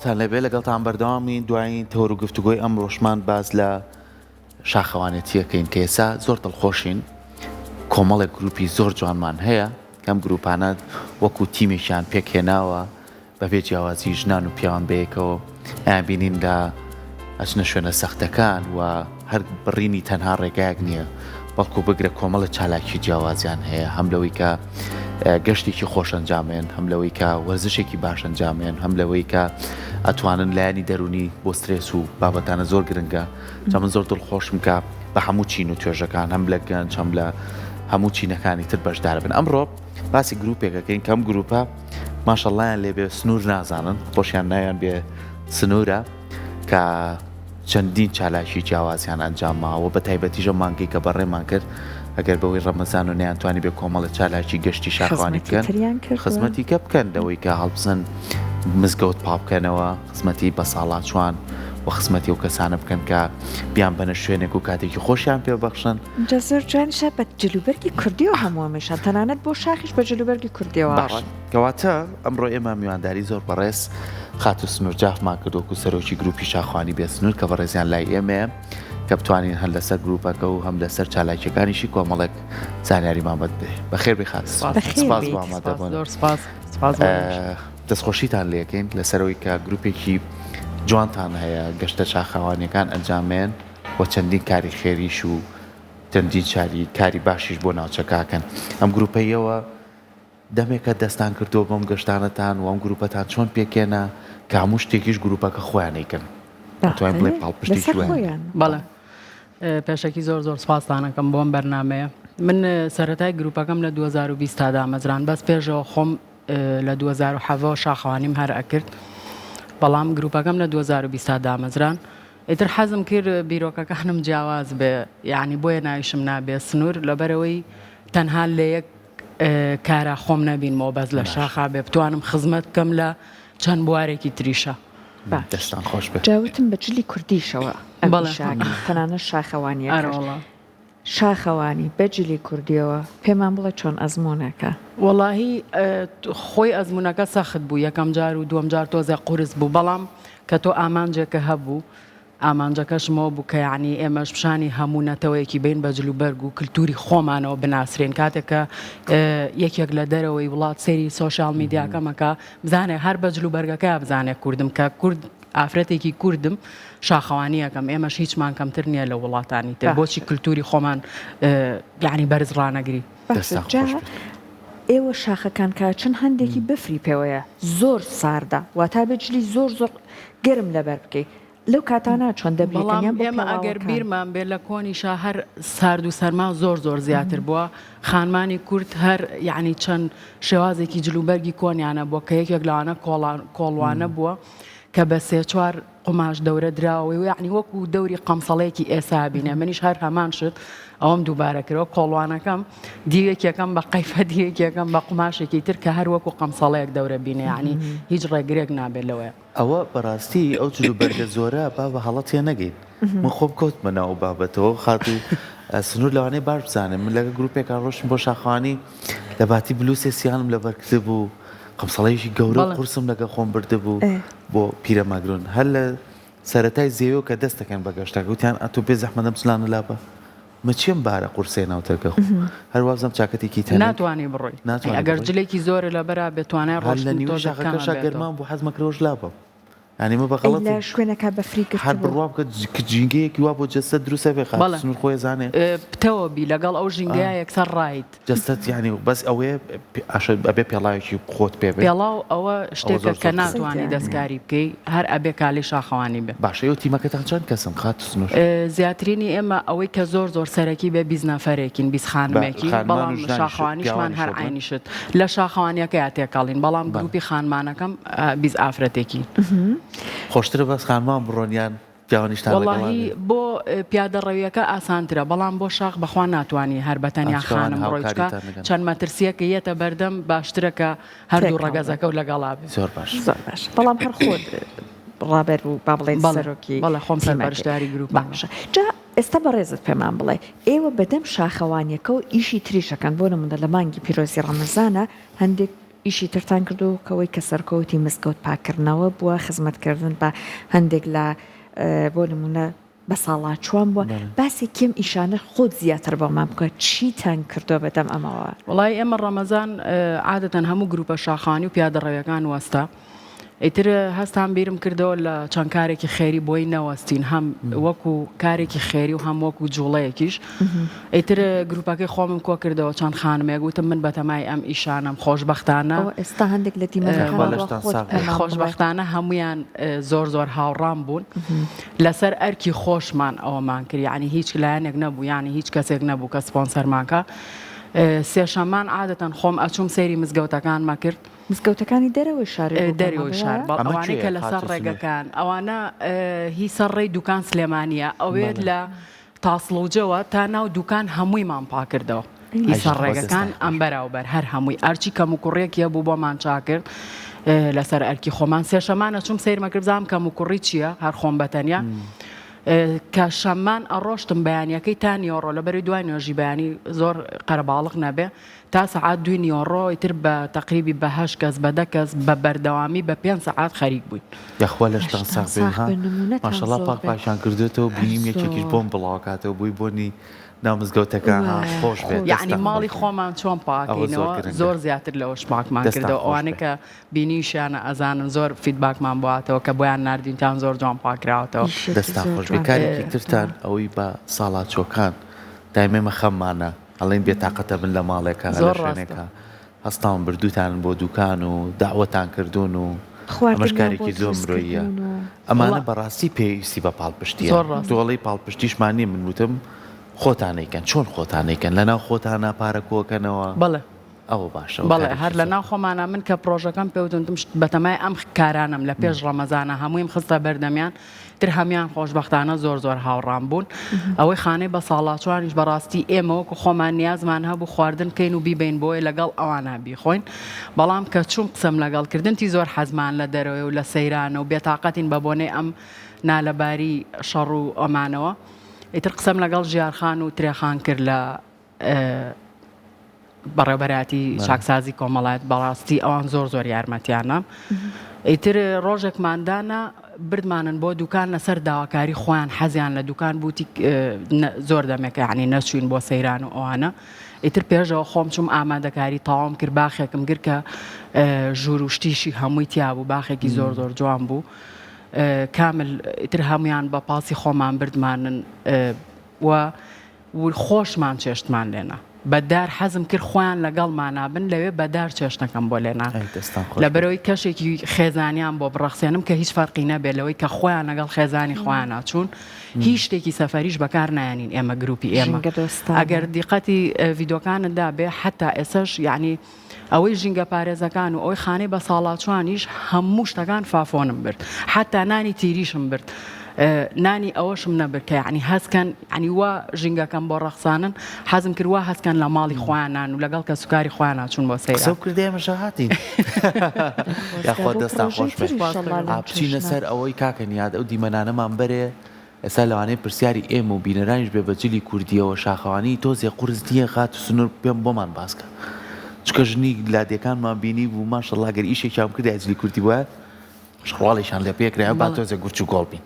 تان لێبێ لەگەڵتان بەردەوامین دوایین تەوەر و گفتوگۆی ئەمڕۆشمان باس لە شاخەوانێتیەکەین کە ئێستا زۆر دڵخۆشین کۆمەڵێک گروپی زۆر جوانمان هەیە کەم گروپانە وەکو تیمێکیان پێکهێناوە بەبێ جیاوازی ژنان و پیاوان بەیەکەوە ئەیان بینین لە ئەچنە شوێنە سەختەکان و هەر بڕینی تەنها ڕێگایەک نییە بەڵکو بگرە کۆمەڵە چالاکی جیاوازیان هەیە هەم لەوەی کە گەشتێکی خۆش ئەنجامێن هەم لەوەی کە وەرزشێکی باش ئەنجامێن هەم لەوەی کە ئەتوانن لایەنی دەرونی بۆ سترێس و بابەتانە زۆر گرنگە جا من زۆر دڵخۆشم کە بە هەموو چین و توێژەکان هەم لە گەنج هەم لە هەموو چینەکانی تر بەشدار بن ئەمڕۆ باسی گروپێکەکەین کەم گروپە ماشەڵڵایان لێ بێ سنوور نازانن خۆشیان ناویان بێ سنوورە کە چەندین چالاکی جیاوازیان ئەنجام ماوە بە تایبەتیش ئەم مانگەی کە بەڕێمان کرد ئەگەر بەوەی ڕەمەزان و نەیانتوانی بێ کۆمەڵە چالاکی گەشتی شاخەوانی خزمەتی بکەن تریان کردووە. خزمەتی کە بکەن لەوەی کە هەڵبسن مزگەوت پاک بکەنەوە خزمەتی بەساڵاچوان و خزمەتی ئەو کەسانە بکەن کە بیانبەنە شوێنێک و کاتێکی خۆشیان پێ بەخشن. جا زۆر جوانیشە بە جلوبەرگی کوردیەوە هەموو ئەمەیشان تەنانەت بۆ شاخیش بە جلوبەرگی کوردیەوە باش ئەڕۆن. کەواتە ئەمڕۆ ئێمە میوانداری زۆر بەڕێز خاتوو سنوور جافمان کرد وەکو سەرۆکی گروپی شاخوانی بێ سنوور کە بەڕێزیان لای ئێمەیە کە بتوانین هەر لەسەر گروپەکە و هەم لەسەر چالاکیەکانیشی کۆمەڵێک زانیاریمان بەد بێ بەخێر بێ خاتوو سنوور. بەخێر سپاس بێیت. بۆ ئامادەبوون. زۆر سپاس سپاس بۆ ئێوەش. دەستخۆشیتان لێکەین لەسەرەوەی کە گروپێکی جوانتان هەیە گەشتە شاخەوانیەکان ئەنجامێن و چەندین کاری خێریش و چەندین چاری کاری باشیش بۆ ناوچەکە ئەکەن ئەم گروپەیەوە دەمێکە دەستان کردووە بەم گەشتانەتان و ئەم گروپەتان چۆن پێکێنا کە هەموو شتێکیش گروپەکە خۆیان ئەیکەن ئەتوانین بڵێین پاڵپشتێکی لەسەر وایان خۆیان. بەڵێ پێشەکی زۆر زۆر سپاستان ئەکەم بۆ ئەم بەرنامەیە من سەرەتای گروپەکەم لە 2020 تا دامەزران بەس پێشەوە خۆم لە 2017 شاخەوانیم هەر ئەکرد بەڵام گروپەکەم لە 2020 تا دامەزران ئیتر حەزم کرد بیرۆکەکانم جیاواز بێ یعنی بۆیە ناویشم نابێ سنوور لەبەرەوەی تەنها لە یەک کارا خۆم نەبینمەوە بەس لە شاخا بێ بتوانم خزمەت بکەم لە چەند بوارێکی تریشە. دەستان خۆش بێ. جا وتم بە جلی کوردیشەوە ئەم بەڵێ. ئیشە ئەکەم تەنانەت شاخەوانیەکەش. ئەرەوەڵا. شاخەوانی بە جلی کوردیەوە پێمان بڵێ چۆن ئەزموونێکە؟ وەڵاهی خۆی ئەزموونەکە سەخت بوو یەکەم جار و دووەم جار تۆزێ قورس بوو بەڵام کە تۆ ئامانجێکە هەبوو ئامانجەکەشم ئەوە بوو کە یەعنی ئێمەش پیشانی هەموو نەتەوەیەکی بەین بە جلوبەرگ و کلتوری خۆمانەوە بناسرێین کاتێک کە یەکێک لە دەرەوەی وڵات سەیری سۆشیال میدیاکەم ئەکا بزانێ هەر بە جلوبەرگەکەیا بزانێ کوردم کە کورد ئافرەتێکی کوردم شاخەوانی ئەکەم ئێمەش هیچمان کەمتر نییە لە وڵاتانی تر بۆچی کلتوری خۆمان یەعنی بەرز ڕانەگری. باشە جا ئێوە شاخەکان کە چەند هەندێکی بەفری پێوەیە زۆر ساردە واتا بێ جلی زۆر زۆر گەرم لەبەر بکەی لەو کاتانە چۆن دەبیتن بەڵام یان بۆ ئێمە ئەگەر پێڵاوەکان؟ بیرمان بێ لە کۆنیشا هەر سارد و سەرما زۆر زۆر زیاتر بووە خانمانی کورد هەر یعنی چەند شێوازێکی جلوبەرگی کۆنیانە بووە کە یەکێک لەوانە کۆڵان کۆڵوانە بووە کە بە سێ چوار قوماش دەورە دراوە و یعنی وەکو دەوری قەمسەڵەیەکی ئێسا بینێ منیش هەر هەمان شت ئەوەم دووبارە کردەوە کۆڵوانەکەم دیوێکیەکەم بە قەیفە دیوێکیەکەم بە قوماشێکی تر کە هەر وەکو قەمسەڵەیەک دەورە بینێ یعنی هیچ ڕێگرێک نابێت لەوەیە. ئەوە بەڕاستی ئەو جل و بەرگە زۆرە با بە هەڵە تێنەگەین من خۆم کەوتمە ناو ئەو بابەتەوە خاتوو سنوور لەوانەیە باش بزانێ من لەگە گروپێکا ڕۆشتم بۆ شاخەوانی لە باتی بلوسێ سیانم لەبەر کردبوو قەمسەڵەیەکی گەورە و قورسم لەگە خۆم بردبوو بۆ پیرەمەگرون هەر لە سەرەتای زێوێ کە دەست دەکەن بە گەشتەکە وتیان ئەتۆ بێ زەحمەت ئەم جلانە لابە مە چیم بارە قورسەیە ناو تەکە خۆ هەر وابزانم چاکەتێکی تەنک ناتوانی بڕۆی ناتوانی ئەگەر بڕۆی. جلێکی زۆرە لەبەرا بێ توانای هەر لە ڕۆشتن نیوەی تۆزێک کەم شاخەکەشا ئەبێتەوە. گەرمام بوو حەزمە کرۆش لابەم یانی مە بە ئەی غەڵەتی لە شوێنەکا بەفری هەر گرتبوو؟ بڕوا بکە ج ژینگەیەکی وا بۆ جەستەت دروست ئەبێ خاتوو بەڵێ سنوور خۆی ئەزانێ. پتەوە بی لەگەڵ ئەو ژینگەیا یەکسەر ڕایت. جەستەت یانی بەس ئەوەیە ئاشە ئەبێ پێڵاوێکی خۆت پێ بێ. پێڵاو ئەوە ئەوە شتێکە زۆر کە زۆر گرنگە. ناتوانی دەستکاری بکەی هەر ئەبێ کالی شاخەوانی بێ. باشە ئێوە تیمەکەتان چەند کەسن خاتوو سنوور؟ زیاترینی ئێمە ئەوەی کە زۆر زۆر سەرەکی بێ 20 نەفەرێکین 20 بە خانمێکین خانمان و بەڵام ژنانیش شاخەوانیشمان پیاوانیش هەر بڵێن؟ عەینی شت لە شاخەوانیەکەیا تێکەڵین بەڵام بەڵێ. گروپی خانمانەکەم 20 ئافرەتێکین. خۆشترە بەس خانمان بڕۆن یان پیاوانیشتان لەگەڵا وەڵاهی بێ؟ بۆ پیادەڕەویەکە ئاسانترە بەڵام بۆ شاخ بەخوا ناتوانی هەر بەتەنیا ئاچکەوان خانم بڕۆی چکە هاوکاریتان دەکەن. چەند مەترسیەکە یەتە بەردەم باشترە کە هەردوو تێکەڵ بن. ڕەگەزەکەو لەگەڵا بێ. زۆر باش. زۆر باش بەڵام هەر خۆت ڕابەر و با بڵێین بەڵێ سەرۆکی بەڵێ خۆم تیمەکەی. سەرپەرشتیاری گروپەکەم. باشە جا ئێستا بەڕێزت پێمان بڵێ ئێوە بەدەم شاخەوانیەکەوە ئیشی تریش ئەکەن بۆ نمونە لە مانگی پیرۆزی ڕەمەزانا هەندێک. ئیشی ترتان کردووە کەوەی کە سەرکەوتی مزگەوت پاککردنەوە بووە، خزمەتکردن بە هەندێک لە بۆ نموونە بەساڵاچووان بووە، باسی کێم ئیشانە خۆت زیاتر بۆمان بکە چیتان کردووە بەدەم ئەمەوە؟ وەڵایی ئێمە ڕەمەزان عادەتەن هەموو گروپە شاخانی و پیادەڕەویەکان وەستا ئیتر هەستام بیرم کردەوە لە چەند کارێکی خێری بۆی نەوەستین هەم وەکو کارێکی خێری و هەم وەکو جوڵەیەکیش ئیتر گروپەکەی خۆمم کۆ کردەوە چەند خانمێک وتم من بەتەمای ئەم ئیشانەم خۆشبەختانە ئێستا هەندێک لە دیمەنەکان خۆشبەختانە هەمویان زۆر زۆر هاوڕام بوون لەسەر ئەرکی خۆشمان ئەوەمان کرد یعنی هیچ لایەنێک نەبوو یعنی هیچ کەسێک نەبوو کە سپۆنسەرمان کە سێشەمان عادەتەن خۆم ئەچوم سەیری مزگەوتەکانمە کرد مزگەوتەکانی دەرەوەی شاری بۆکان دەرەوەی شار بەڵ ئەمە ئەوانەی کوێیە کە لەسەر خاتوو سنوور؟ ڕێگەکان ئەوانە هی سەر ڕێی دوکان سلێمانیە ئەوێت بەڵێ. لە تاسڵوجەوە تا ناو دوکان هەموویمان پاکردەوە هی ئەی سەر خوا ڕێگەکان دەستان خۆش. ئەمبەراوبەر هەر هەمووی ئەرچی کەموکوڕیەک هەبوو بۆمان چاکرد لەسەر ئەرکی خۆمان سێشەمان ئەچوم سەیرمە کرد بزانم کەموکوڕی چییە هەر خۆم بەتەنیا کە شەممان ئەڕۆشتم بەیانیەکەی تا نیۆڕۆ لەبەری دوای نوێژی بەیانی زۆر قەرەباڵغ نەبێ تا سەعات دووی نیوەڕۆ ئیتر بە تەقریبی بە هەشت کەس بە دە کەس بە بەردەوامی بە پێنج سەعات خەریک بووین. یاخوا لەشتان لەشتان ساغ بێ ساغ ها بێ نمونەتان ماشەڵا زۆر پاک بێ پاکیان کردۆتەوە هەر بینیم یەکێکیش زۆر. بۆم بڵاوکاتەوە بۆی بۆنی ناو مزگەوتەکە ها وایە خۆش بێت خۆش یەعنی دەستان خۆش ماڵی بێ خۆمان چۆن ئەوە زۆر پاکەینەوە گرنگە زۆر زیاتر لەوەش پاکمان دەستان کردەوە خۆش ئەوانەی بێ. کە بینیوشیانە ئەزانن زۆر feedback مان بۆ هاتەوە کە بۆیان ناردین تان زۆر جوان پاکراوەتەوە. ئیشێکی دەستان زۆر خۆش بێ جوانتان کارێکی کردووە. ترتان ئەوەی بە ساڵاچۆکان دایم ئێمە خەممانە ئەڵێن بێتاقەتە بن لە ماڵێکا لە زۆر ڕاستە. شوێنێکا هەستاون بردووتانن بۆ دوکان و دەعوەتان کردوون و ئەمەش خواردنیان بۆ کارێکی زۆر دروست مرۆییە کردوون و. ئەمانە وەڵا بەڕاستی پێویستی بە پاڵپشتیە زۆر ڕاستە. تۆ ئەڵێی پاڵپشتیشمان نیە من وتم خۆتان ئەیکەن چۆن خۆتان ئەیکەن لەناو خۆتانا پارە کۆکەنەوە بەڵێ. ئەوە باشە ئەوە بەڵێ هەر کارێکی لە زۆر. ناو خۆمانا من کە پڕۆژەکەم پێ وتم وتم بەتەمای ئەم کارانەم لە پێش ڕەمەزانا هەموویم خستە بەردەمیان تر هەموان خۆشبەختانە زۆر زۆر هاوڕام بوون ئەوەی خانەی بەساڵاچوانیش بەڕاستی ئێمە وەکو خۆمان نیازمان هەبوو خواردن بکەین و بیبەین بۆیە لەگەڵ ئەوانە بیخۆین بەڵام کە چووم قسەم لەگەڵ کردن تی زۆر حەزمان لە دەرەوەی و لە سەیرانە و بێتاقەتین بە بۆنەی ئەم نالەباری شەڕ و ئەمانەوە ئیتر قسەم لەگەڵ ژیارخان و ترێخان کرد لە بەڕێوبەرایەتی چاکسازی کۆمەڵایەت بەڕاستی ئەوان زۆر زۆر یارمەتیانە ئیتر ڕۆژێکمان دانا بردمانن بۆ دوکان لەسەر داواکاری خۆیان حەزیان لە دوکان بوتی زۆر دەمێکە ینی نەچوین بۆ سەیران و ئەوانە ئیتر پێشەوە خۆم چوم ئامادەکاری تەواوم کرد باخێکم گر کە ژوور و شتیشی هەمووی تیا بوو باخێکی زۆر زۆر جوان بوو کامل ئیتر هەمویان بە پاسی خۆمان بردمانن و و خۆشمان چێشتمان لێنا بە دار حەزم کرد خۆیان لەگەڵمانا بن لەوێ بە دار چێشتەکەم بۆ لێنان ئەی دەستان خۆش بێت. لەبەرئەوەی کەشێکی خێزانیان بۆ بڕەخسێنم کە هیچ فەرقی نەبێت لەوەی کە خۆیان لەگەڵ خێزانی خۆیانا چوون هیچ شتێکی سەفەریش بەکار نایەنین ئێمە گروپی ئێمە ژینگەدۆستانە. ئەگەر دیقەتی ڤیدۆکانت دابێ حەتا ئێسەش یەعنی ئەوەی ژینگە پارێزەکان و ئەوەی خانەی بەساڵاچوانیش هەموو شتەکان فافۆنم برد حەتا نانی تیریشم برد نانی ئەوەشم نەبرد کە یعنی هەستکەن یعنی وا ژینگەکەم بۆ ڕەخسانن حەزم کرد وا هەستکەن لە ماڵی خۆیانان و لەگەڵ کەسوکاری خۆیانا چوون بۆ سەیران. قسەو کردە ئێمەش هاتین یاخوا بۆ دەستان پڕۆژەی خۆش تر بێت ئیشەڵا لەم ئا بچینە چەشنە. سەر ئەوەی کاکە نیاد ئەو دیمەنانەمان بەرێ ئێستا لەوانەیە پرسیاری ئێمە و بینەرانیش بێ بە جلی کوردیەوە شاخەوانی تۆزێ قورس نیە خاتو سنور پێم بۆمان باس کە چونکە ژنی لادێکانمان بینی بوو ماشەڵا گەر ئیشێکیان بکردایە جلی کوردی بوایە شەڕواڵێکیان لێ پێکرایە با تۆزێ گورچ و گۆڵ بین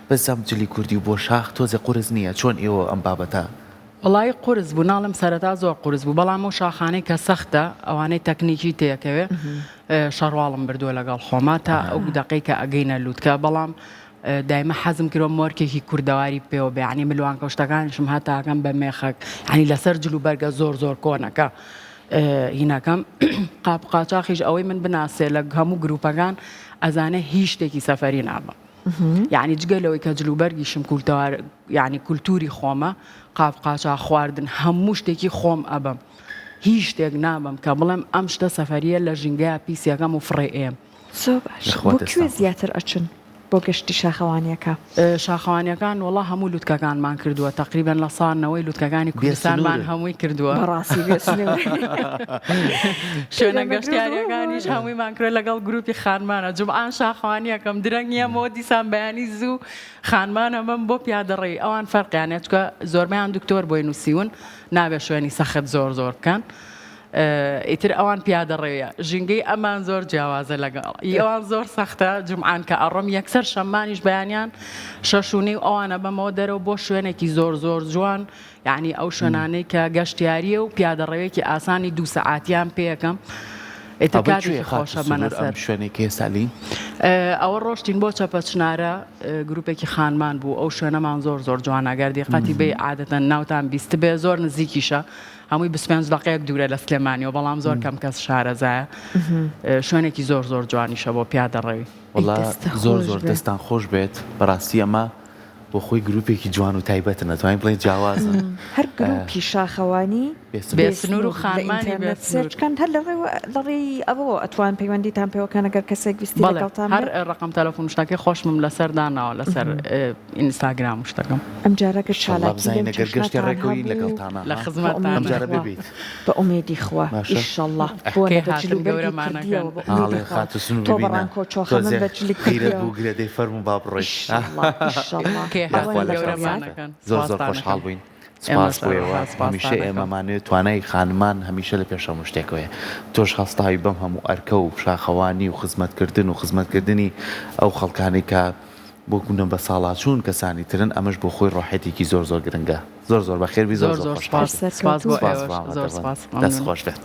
بەس ئەم جلی کوردی و بۆ شاخ تۆزێ قورس نییە چۆن ئێوە ئەم بابەتە وەڵایی قورس بوو ناڵێم سەرەتا زۆر قورس بوو بەڵام ئەو شاخانەی کە سەختە ئەوانەی تەکنیکی تێکەوێ شەڕواڵم بردووە لەگەڵ خۆما تا ئەو دەقەی کە ئەگەینە لووتکە بەڵام دایمە حەزم کردوە مۆرکێکی کوردەواری پێوە بێ یانی ملوانکە و شتەکانیشم هەتا ئەکەم بە مێخەک یانی لەسەر جل و بەرگە زۆر زۆر کۆنەکە هینەکەم قاپ قاچاخیش ئەوەی من بناسێ لە هەموو گروپەکان ئەزانێ هیچ شتێکی سەفەری نابم یعنی جگە لەوەی کە جل و بەرگیشم کولتەوار یعنی کولتوری خۆمە قاپ قاچاخ خواردن هەموو شتێکی خۆم ئەبەم هیچ شتێک نابم کە بڵێم ئەم شتە سەفەریە لە ژینگەیە پیسیەکەم و فڕێ ئێم زۆر باش یاخوا بۆ دەستان کوێ خۆش. زیاتر ئەچن بۆ گەشتی شاخەوانیەکە؟ شاخەوانیەکان وەڵا هەموو لوتکەکانمان کردووە تەقریبەن لە سا نەوەی لوتکەکانی بێ کوردستانمان سنوورن. هەمووی کردووە. بەڕاستی بێ سنوور. شوێنە گەشتیاریەکانیش هەموویمان کردووە لەگەڵ گروپی خانمانە جومعان شاخەوانیەکەم درەنگ یەمەوە دیسان بەیانی زوو خانمان ئەبەم بۆ پیادەڕێی ئەوان فەرقیان هەیە چونکە زۆربەیان دکتۆر بۆی نووسیون نابێ شوێنی سەخت زۆر زۆر بکەن. ئیتر ئەوان پیادەڕەویە ژینگەی ئەمان زۆر جیاوازە لەگەڵ ئی ئەوان زۆر سەختە جومعان کە ئەڕۆم یەکسەر شەممانیش بەیانیان شەش و نیو ئەوان ئەبەمەوە دەرەوە بۆ شوێنێکی زۆر زۆر جوان یعنی ئەو شوێنانەی کە گەشتیاریە و پیادەڕەوێکی ئاسانی دوو سەعاتیان پێەکەم ئیتر ئەوە کوێ کاتێکی خاتوو خۆشە سنوور بەنە ئەم سەر شوێنەی کە ئێستا لێی؟ ئەوە ڕۆشتین بۆ چەپەچنارە گروپێکی خانمان بوو ئەو شوێنەمان زۆر زۆر جوانە گەر دیقەتی بێی عادەتەن ناوتان بیستبێ زۆر نزیکیشە هەمووی 25 دەقەیەک دوورە لە سلێمانیەوە بەڵام زۆر کەم کەس شارەزایە شوێنێکی زۆر زۆر جوانیشە بۆ پیادەڕەوی. وەڵا زۆر زۆر دەستان خۆش بێت بەڕاستی ئەمە بۆ خۆی گروپێکی جوان و تایبەتن ئەتوانین بڵێین جیاوازن. هەر گروپی شاخەوانی بێ سنوور و خانمانی بێ لە ئینتەرنێت سنوور. search کەن هەر لە ڕێی ئەوەوە ئەتوان پەیوەندیتان پێوە کەن ئەگەر کەسێک ویستی بەڵێ لەگەڵتان هەر بێت. ڕەقەم تەلەفۆن شتەکەی خۆشمم لەسەر داناوە لەسەر ئینستاگرام و شتەکەم. ئەمجارە گەر ئیشەڵا چالاکی بزانین لەم ئەگەر گەشتێ چەشنەتان ڕێکەوین هەبوو لەگەڵتانا لە ها بە خزمەتتانە. ئومێدی ئەمجارە خوا ببیت بە ئومێدی خوا باشە ئیشەڵا بۆ کەی نە بە هاتن جلوبەرگی گەورەمانەکەن. کوردیەوە بە ئومێدی ئاڵێ خوا خاتوو سنوور تۆ بە ببینە ڕانکۆ چۆخە من تۆزێ بە جلی غیرەت کوردیەوە بوو گرێ دەی فەرموو با بڕۆین ئیشەڵا ئیشەڵا کەی یاخوا هاتن ئەوەن لە لەگەڵتان بڕیار بێ گەورەمانەکەن زۆر زۆر سوپاستانەکەم. خۆشحاڵ بووین ئێمەش سپاس بۆ ئێوە هەروەها هەمیشە سوپاستانەکەم. ئێمەمانەوێت توانای خانمان هەمیشە لە پێش هەموو شتێکەوەیە تۆش هەستاوی بەم هەموو ئەرکە و شاخەوانی و خزمەتکردن و خزمەتکردنی ئەو خەڵکانەی کە بۆ گونە بەساڵاچوون کەسانی ترن ئەمەش بۆ خۆی ڕۆحێتێکی زۆر زۆر گرنگە زۆر زۆر بەخێربی زۆر زۆر زۆر زۆر خۆشحاڵ سپاس بین سپاس بۆ سپاس ئێوەش بۆ زۆر ئامادەبوون سپاس دەست مەمنون خۆش بێت.